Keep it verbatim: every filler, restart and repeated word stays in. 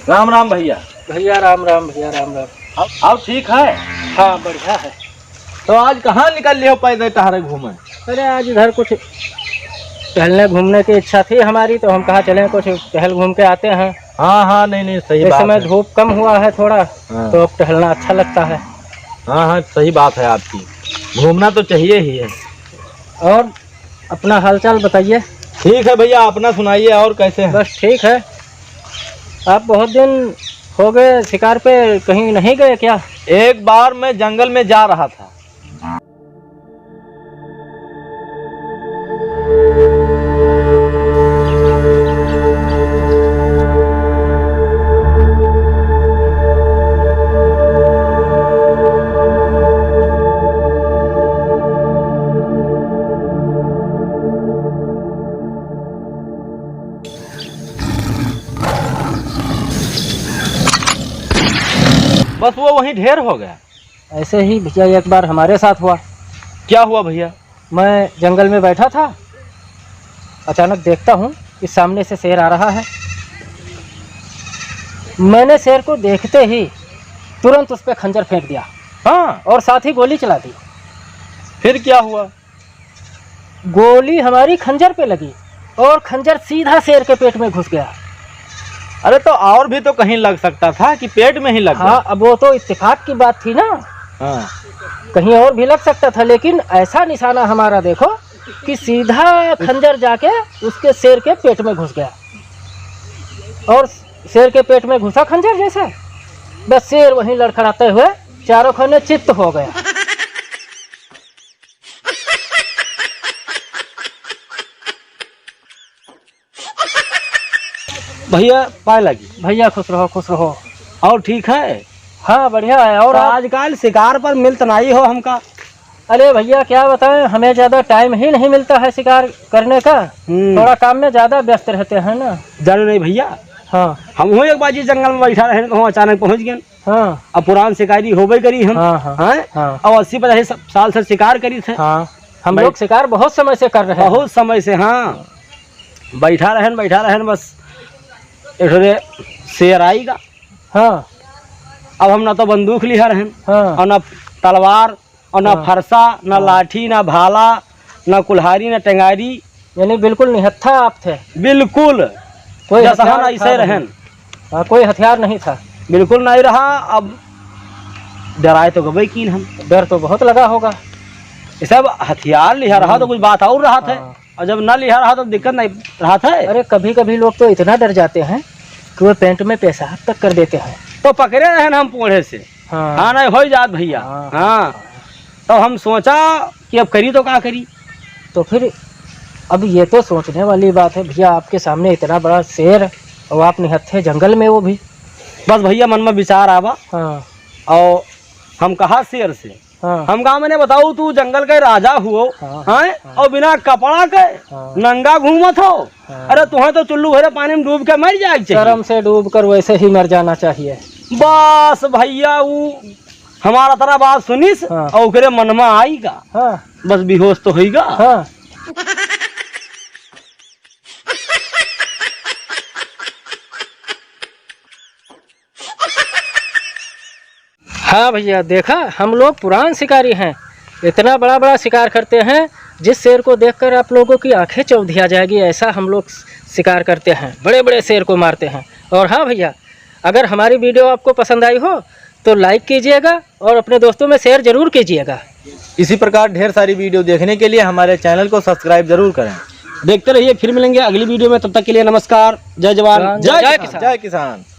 राम राम भैया। भैया राम राम, भैया राम राम। अब, अब ठीक है? हाँ, बढ़िया है। तो आज कहाँ निकल लियो पैदल टहरे घूमे? अरे, आज इधर कुछ टहलने घूमने की इच्छा थी हमारी, तो हम कहा चलें कुछ टहल घूम के आते हैं। हाँ, हाँ, नहीं, नहीं, सही इस बात समय है। धूप कम हुआ है थोड़ा, हाँ। तो अब टहलना अच्छा लगता है। हाँ, हाँ, सही बात है आपकी, घूमना तो चाहिए ही है। और अपना हालचाल बताइए। ठीक है भैया, अपना सुनाइए, और कैसे हैं? बस ठीक है। आप बहुत दिन हो गए शिकार पे कहीं नहीं गए क्या? एक बार मैं जंगल में जा रहा था। बस वो वहीं ढेर हो गया। ऐसे ही भैया एक बार हमारे साथ हुआ। क्या हुआ भैया? मैं जंगल में बैठा था, अचानक देखता हूँ कि सामने से शेर आ रहा है। मैंने शेर को देखते ही तुरंत उस पे खंजर फेंक दिया। हाँ। और साथ ही गोली चला दी। फिर क्या हुआ? गोली हमारी खंजर पे लगी और खंजर सीधा शेर के पेट में घुस गया। अरे, तो और भी तो कहीं लग सकता था कि पेट में ही लग गया? हाँ, अब वो तो इत्तेफाक की बात थी ना। हाँ। कहीं और भी लग सकता था, लेकिन ऐसा निशाना हमारा देखो कि सीधा खंजर जाके उसके शेर के पेट में घुस गया। और शेर के पेट में घुसा खंजर जैसे, बस शेर वहीं लड़खड़ाते हुए चारों खाने चित्त हो गया। भैया, पाए लागी। भैया, खुश रहो, खुश रहो। और ठीक है? हाँ, बढ़िया है। और तो आप? आजकल शिकार पर मिलत नाई हो हमका। अरे भैया, क्या बताएं, हमें ज़्यादा टाइम ही नहीं मिलता है शिकार करने का। हम्म। थोड़ा काम में ज़्यादा व्यस्त रहते हैं ना। जानो नहीं भैया, हाँ। हम हुआ एक बार जी जंगल में बैठा रहे, तो हम अचानक पहुँच गए। हाँ। अब पुरान शिकारी होबे करी हम। हाँ, हाँ। हैं? हाँ। अब अस्सी पचासी स-, साल से शिकार करी थे। हाँ। हम बैठ- लोग शिकार बहुत समय से कर रहे हैं। बहुत समय से, हाँ। बैठा रहन, बैठा रहन, बस एक ठो रे शेर आइगा। हाँ। अब हम ना तो बंदूक लिहा रहन, हाँ। और ना तलवार, और ना हाँ। फरसा, ना हाँ। लाठी, ना भाला, ना कुल्हाड़ी, ना टेंगारी। यानी बिल्कुल निहत्था आप थे। बिल्कुल। कोई जैसा हथियार हम ऐसे था नहीं। रहन। हाँ, कोई हथियार नहीं था। बिल्कुल नहीं रहा। अब डराए तो गबे कीन हम। डर तो बहुत लगा होगा। ये सब हथियार लिहा रहा तो हम्म। कुछ बात और रहा था। हाँ। और जब ना लिहा रहा तो दिक्कत नहीं रहा था। अरे, कभी-कभी लोग तो इतना डर जाते हैं कि वो पैंट में पेशाब तक कर देते हैं। तो पकड़े रहन हम पोढ़े से। हाँ। हाँ, नहीं, हो ही जात भैया। हाँ। हाँ। तो हम सोचा कि अब करी तो का करी। तो फिर अब ये तो सोचने वाली बात है भैया, आपके सामने इतना बड़ा शेर और आप निहत्थे जंगल में, वो भी। बस भैया, मन में विचार आवा। हाँ। और हम कहा शेर से, हाँ। हम कहा, मैंने बताऊ, तू जंगल के राजा हुओ, हाँ, हैं? हाँ। और बिना कपड़ा के हाँ। नंगा घूमत हो। हाँ। अरे, तुहें तो चुल्लू भरे पानी में डूब के मर जाए के चाहिए। शर्म से डूब कर वैसे ही मर जाना चाहिए। बस भैया, ऊ हमारा तरह बात सुनिस हाँ। और ओकरे मन में आईगा। हाँ। बस बेहोश तो होईगा। हाँ। हाँ भैया, देखा, हम लोग पुरान शिकारी हैं, इतना बड़ा बड़ा शिकार करते हैं, जिस शेर को देखकर आप लोगों की आंखें चौधिया जाएगी, ऐसा हम लोग शिकार करते हैं, बड़े बड़े शेर को मारते हैं। और हाँ भैया, अगर हमारी वीडियो आपको पसंद आई हो तो लाइक कीजिएगा और अपने दोस्तों में शेयर जरूर कीजिएगा। इसी प्रकार ढेर सारी वीडियो देखने के लिए हमारे चैनल को सब्सक्राइब जरूर करें। देखते रहिए, फिर मिलेंगे अगली वीडियो में। तब तक के लिए नमस्कार, जय जवान, जय जय किसान। किसान। जय किसान।